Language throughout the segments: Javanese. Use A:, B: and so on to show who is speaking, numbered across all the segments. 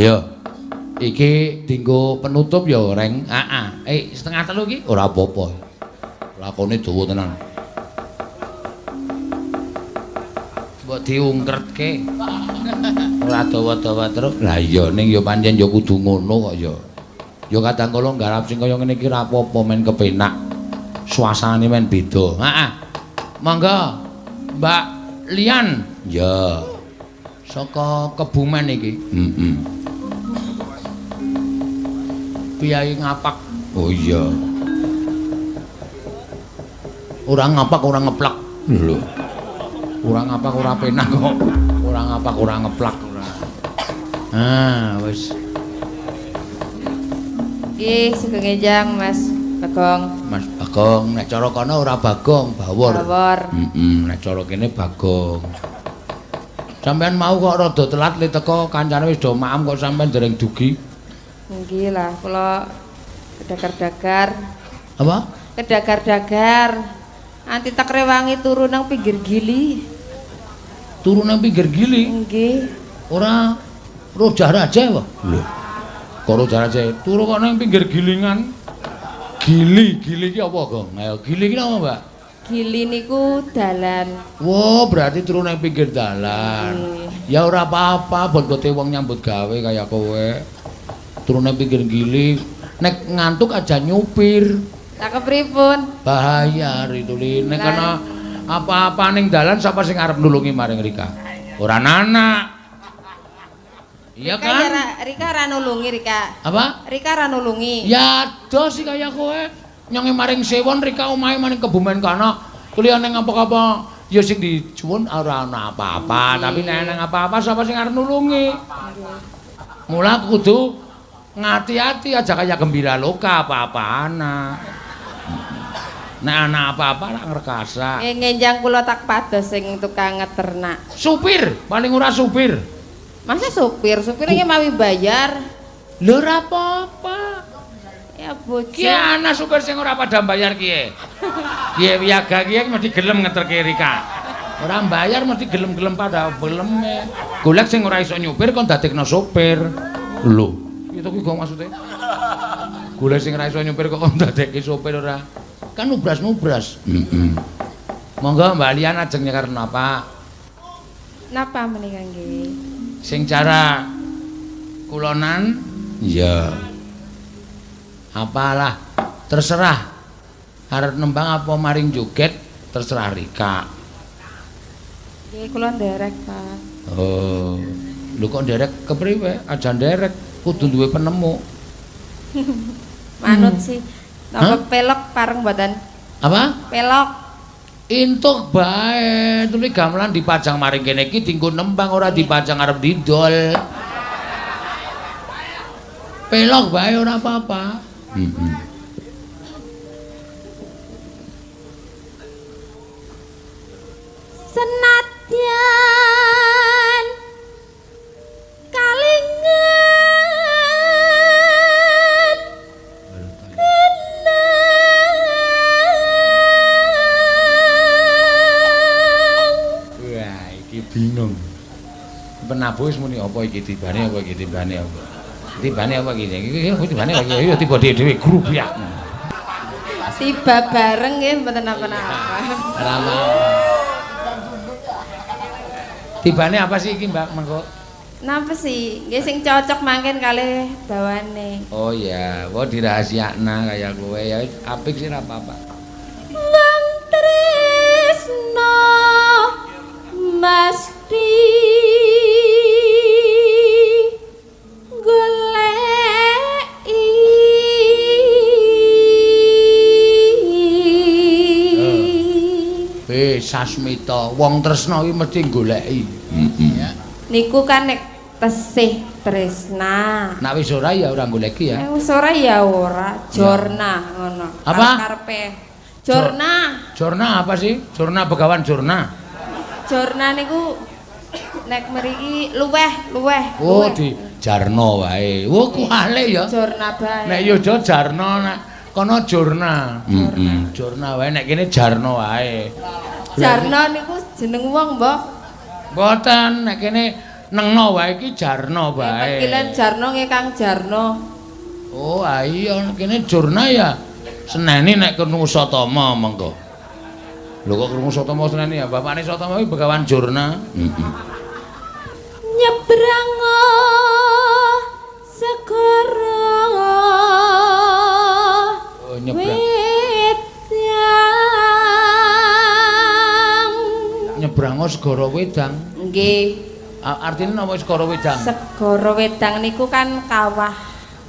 A: Ayo. Iki dinggo penutup ya, Reng. Heeh. 2:30 iki ora apa-apa. Lakone dawa tenan. Mbok diungkretke. Ora dawa-dawa terus. Lah iya ning ya pancen ya kudu ngono kok ya. Ya kadang kala nggarap sing kaya ngene iki ora apa-apa men kepenak. Suasanane men beda. Heeh. Monggo Mbak Lian. Ya. Saka Kebumen iki. Heeh. Piyai ngapak. Oh iya. Ora ngapak ora ngeplak. Lho. Ora ngapak ora penak kok. Ora ngapak ora ngeplak ora. Ah, wis.
B: Nggih, sugeng enjang Mas Bagong.
A: Mas Bagong, nek cara kono ora Bagong, Bawor.
B: Bawor.
A: Heeh, nek cara kene Bagong. Sampeyan mau kok rada telat le teko, kancane wis do maem kok sampeyan dereng dugi.
B: Nggih lah, kula kedagar-dagar.
A: Apa?
B: Kedagar-dagar. Anti tak rewangi turu nang pinggir gili.
A: Turu nang pinggir gili?
B: Nggih.
A: Ora rojah raja apa? Lho. Kok rojah raja? Turu kok nang pinggir gilingan. Gili, gili iki apa, Gong? Ayo, gili iki apa, Mbak?
B: Gili niku dalan.
A: Wah, berarti turu nang pinggir dalan. Ya ora apa-apa, bontote wong nyambut gawe kaya kowe. Turu nang pinggir gili, nek ngantuk aja nyupir.
B: Lah kepripun?
A: Bahaya rituli. Nek ana apa-apa ning dalan sapa sing arep nulungi maring Rika? Ora nana. Iya kan?
B: Rika ora nulungi Rika.
A: Apa?
B: Rika ora nulungi.
A: Ya adoh sih kaya kowe. Nyonge maring Sewon Rika omahe maring Kebumen kana. Kuliah ning apa-apa ya sing dijuwun ora ana apa-apa, tapi nek ana apa-apa sapa sing arep nulungi? Mula kudu ngati-ati aja kaya gembira loka apa-apa ana. Nek ana apa-apa lak ngrekasa.
B: Ngenjang kula tak pados sing tukang ngeternak.
A: Supir, paling ora supir.
B: Masa supir? Supir iki mawi bayar.
A: Lho ora apa-apa.
B: Ya bojo.
A: Ki ana supir sing ora pada bayar kiye. Kiye wiyaga kiye mesti gelem ngeterke Rika. Ora bayar mesti gelem-gelem pada geleme. Golek sing ora iso nyupir kon dadekno sopir. Lho, itu ki kok maksude? Golek sing ora iso nyupir kok kon dadekke sopir ora. Kan nubras-nubras. Heeh. Monggo Mbak Lian ajeng nyekar napa?
B: Napa menika nggih?
A: Sing cara kulonan? Iya. Apalah terserah. Arep nembang apa maring joget terserah Rika.
B: Nggih kula nderek, Pak.
A: Oh. Lho kok nderek kepriwe? Aja nderek, kudu duwe penemu.
B: Manut sih. Napa pelok pareng mboten?
A: Apa?
B: Pelok.
A: Entuk bae, tuli gamelan dipajang maring kene iki dienggo nembang ora dipajang arep didol. Pelok bae ora apa-apa. Heeh.
B: Senadyan kalingan kenang.
A: Wah, iki bingung. Penabuh wis muni apa iki tibane apa iki tibane apa. Tibane apa iki? Iki tibane apa iki? Ya tiba dhewe grubyak.
B: Tiba bareng nggih mboten napa-napa.
A: Ora apa. Tibane apa sih iki Mbak mengko?
B: Napa sih? Nggih sing cocok mangken kalih bawane.
A: Oh iya, wah dirahasiakna kaya kowe ya apik sih ora apa-apa.
B: Wong tresno mesti goleki.
A: Sasmita, wong tresna iki mesti goleki. Heeh.
B: Niku kan nek tesih tresna.
A: Nek wis ora ya ora goleki ya.
B: Nek wis ora ya ora, jorna ngono.
A: Apa?
B: Karepe. Jorna.
A: Jorna apa sih? Jorna Begawan Jorna.
B: Jorna niku nek mriki luweh, luweh.
A: Oh, di Jarno wae. Oh, kuwale ya.
B: Jorna bae.
A: Nek yo Jarno nek kono Jorna. Heeh. Jorna wae nek kene Jarno wae.
B: Jarno niku jeneng wong, Mbah.
A: Mboten, nek kene Nengno wae iki Jarno wae.
B: Panggilan Jarno nggih Kang Jarno.
A: Oh, iya kene Jurna ya. Seneni nek krungu Satama mengko. Lho kok krungu Satama seneni ya? Bapakne Satama iki Begawan Jurna. Heeh.
B: Nyebrang segara.
A: Oh, nyebrang.
B: Wedang.
A: Nyebrang segara wedang.
B: Nggih.
A: Artine napa segara wedang?
B: Segara wedang niku kan kawah.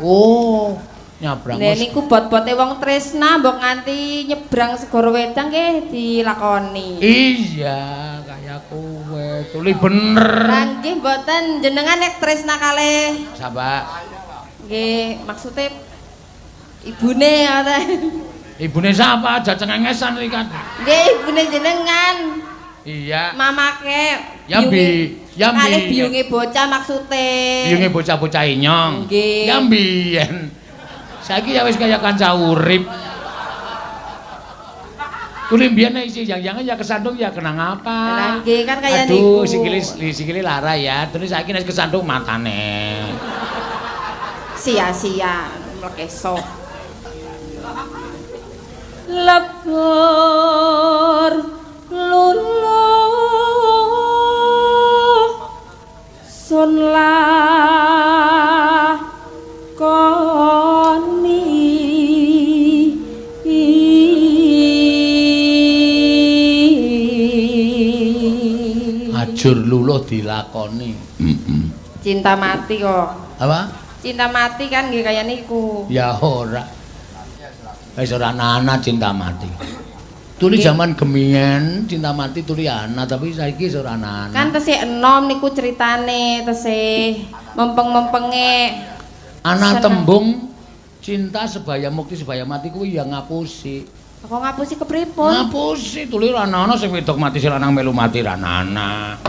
A: Oh, nyabrang.
B: Lah niku bot-bote wong tresna mbok nganti nyebrang segara wedang nggih dilakoni.
A: Iya, kaya kowe. Tuli bener.
B: Lah nggih mboten jenengan nek tresna kalih.
A: Sapa?
B: Nggih, maksude ibune ngoten.
A: Ibune sapa? Aja cengengesan iki kan.
B: Nggih, ibune jenengan.
A: Iya.
B: Mamake.
A: Ya bi, ya bi.
B: Kalih biyunge bocah maksude.
A: Biyunge bocah-bocah inyong.
B: Nggih.
A: Ya mbiyen. Saiki ya wis kaya kanca urip. Tuli mbiyen nek isi yang-yangan ya kesandung ya kenang apa?
B: Lah nggih kan kaya niku.
A: Aduh, sikile lara ya. Terus saiki nek kesandung matane.
B: Sia-sia mlekeso. Lebur luluh sun lakoni.
A: Ajur luluh dilakoni.
B: Cinta mati kok.
A: Apa?
B: Cinta mati kan nggih kaya niku.
A: Ya ora. Wis ora ana cinta mati. Tuli zaman gemien cinta mati tuli ana tapi saiki wis ora ana.
B: Kan tesih enom niku ceritane, tesih mempeng-mempenge.
A: Ana tembung cinta sebaya mukti sebaya mati kuwi ya ngapusi.
B: Kok ngapusi kepripun?
A: Ngapusi tuli ora ana sing wedok mati sing lanang melu mati ra ana.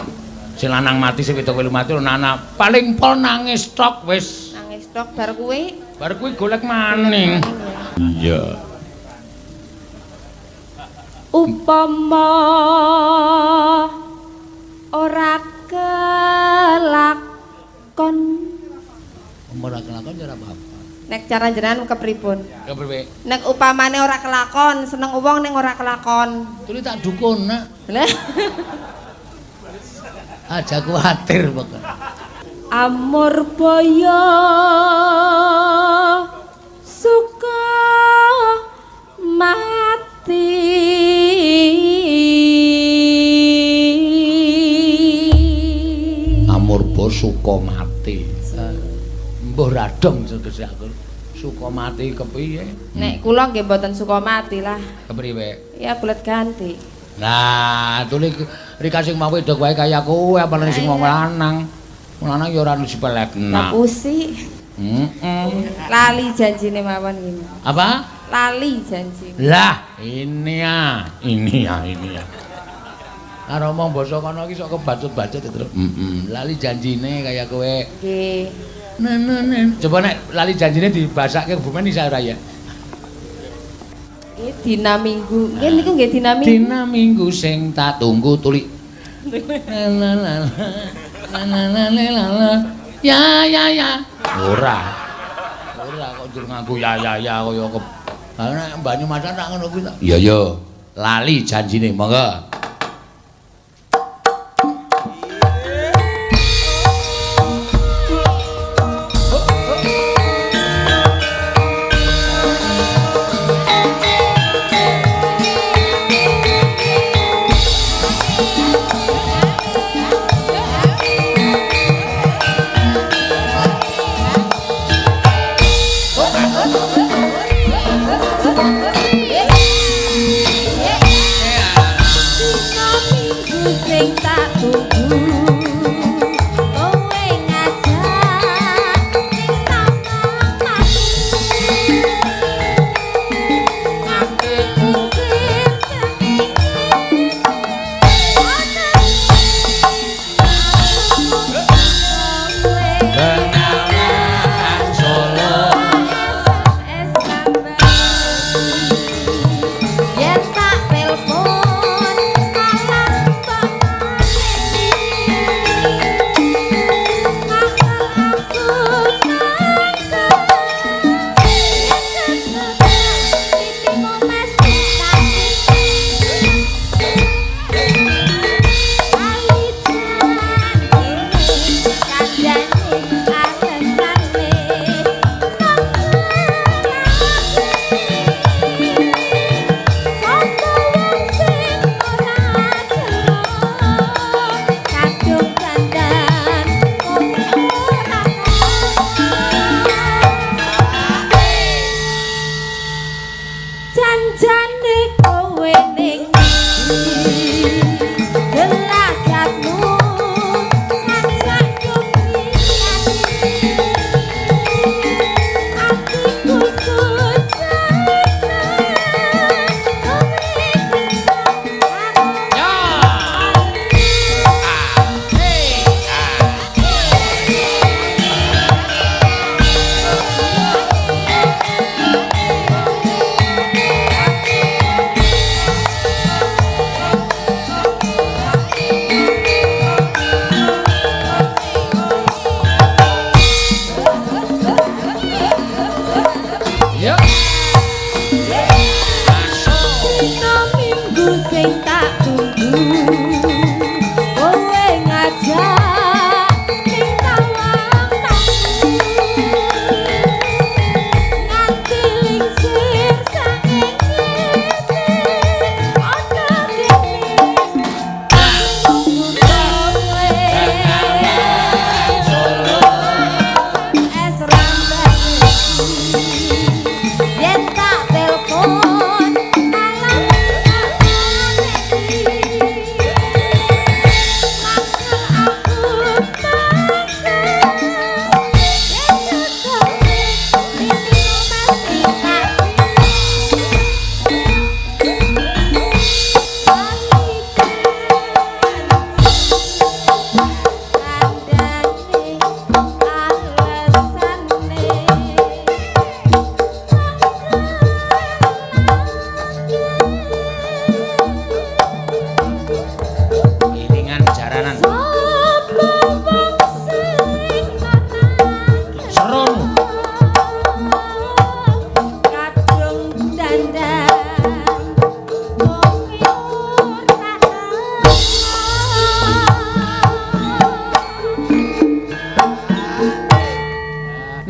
A: Sing lanang mati sing wedok melu mati ora ana. Paling pol nangis tok wis.
B: Nangis tok bar kuwi.
A: Bar kuwi golek maning. Iya.
B: Upama ora kelakon.
A: Ora kelakon ya ora apa-apa.
B: Nek cara jenengan kepripun?
A: Kepriwe?
B: Nek upamane ora kelakon, seneng wong ning ora kelakon.
A: Tuli tak dukun, Nak.
B: Lah.
A: Aja kuwatir pokoke.
B: Amur boyo suka mati.
A: Amurba suka mati. Mbuh radong tegese aku. Suka mati kepiye?
B: Nek kula nggih mboten suka mati lah.
A: Kepriwe?
B: Ya bulet ganti.
A: Lah, tuli rika sing mau wedok wae kaya kowe, apalagi sing wong lanang. Wong lanang ya ora disepelekna.
B: Ngapusi.
A: Heeh.
B: Lali janjine mawon iki.
A: Apa?
B: Lali janjine.
A: Lah, ini ya, ini ya, ini ya. Karo omong basa kono iki sok kebacut-bacut itu. Heeh, lali janjine kaya kowe.
B: Nggih.
A: Coba nek lali janjine dibasake Kebumen isa ora ya?
B: Nggih, dina Minggu. Nggih niku nggih dina Minggu.
A: Dina Minggu sing tak tunggu tuli. La la la la la la la. Ya ya ya. Ora. Ora kok njur nganggo ya ya ya kaya ke. Lah nek Banyumasan tak ngono kuwi ta. Iya ya. Lali janjine, monggo.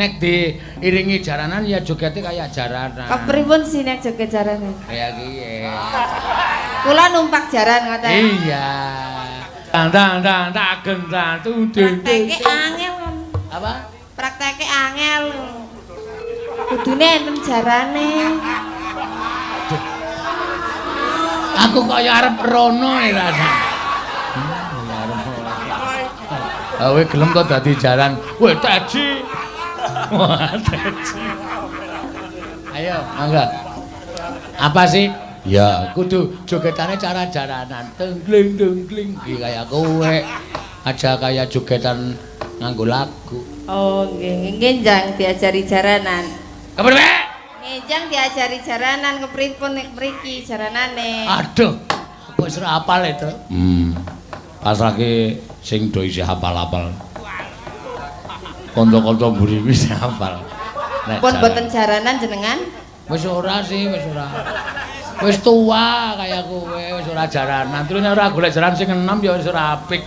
A: Nek diiringi jaranan ya jogete kaya jaranan.
B: Kepripun sih nek joget jaranan?
A: Kaya kiye.
B: Kula numpak jaran ngoten.
A: Iya. Tang tang tak gendang tung tung.
B: Prakteke angel.
A: Apa?
B: Prakteke angel. Kudune enten jarane.
A: Aku kaya arep rono e rasane. Ah kowe gelem to dadi jaran. Weh teji. Wah, teji. Ayo, mangga. Apa sih? Ya, kudu jogetane cara jaranan. Tengling tengling iki kaya kowe. Aja kaya jogetan nganggo lagu.
B: Oh, nggih, nggih njang diajari jaranan.
A: Kepriwe?
B: Ngenjang diajari jaranan kepripun nek mriki jaranane.
A: Aduh, aku wis ora hafal itu. Pasrahke sing do isih hafal-hafal. Kanca-kanca mburi wis hafal. Nek
B: pun boten jaranan jenengan?
A: Wis ora sih, wis ora. Wis tua kaya kowe, wis ora jaranan. Terus nek ora golek jaran sing enom ya wis ora apik.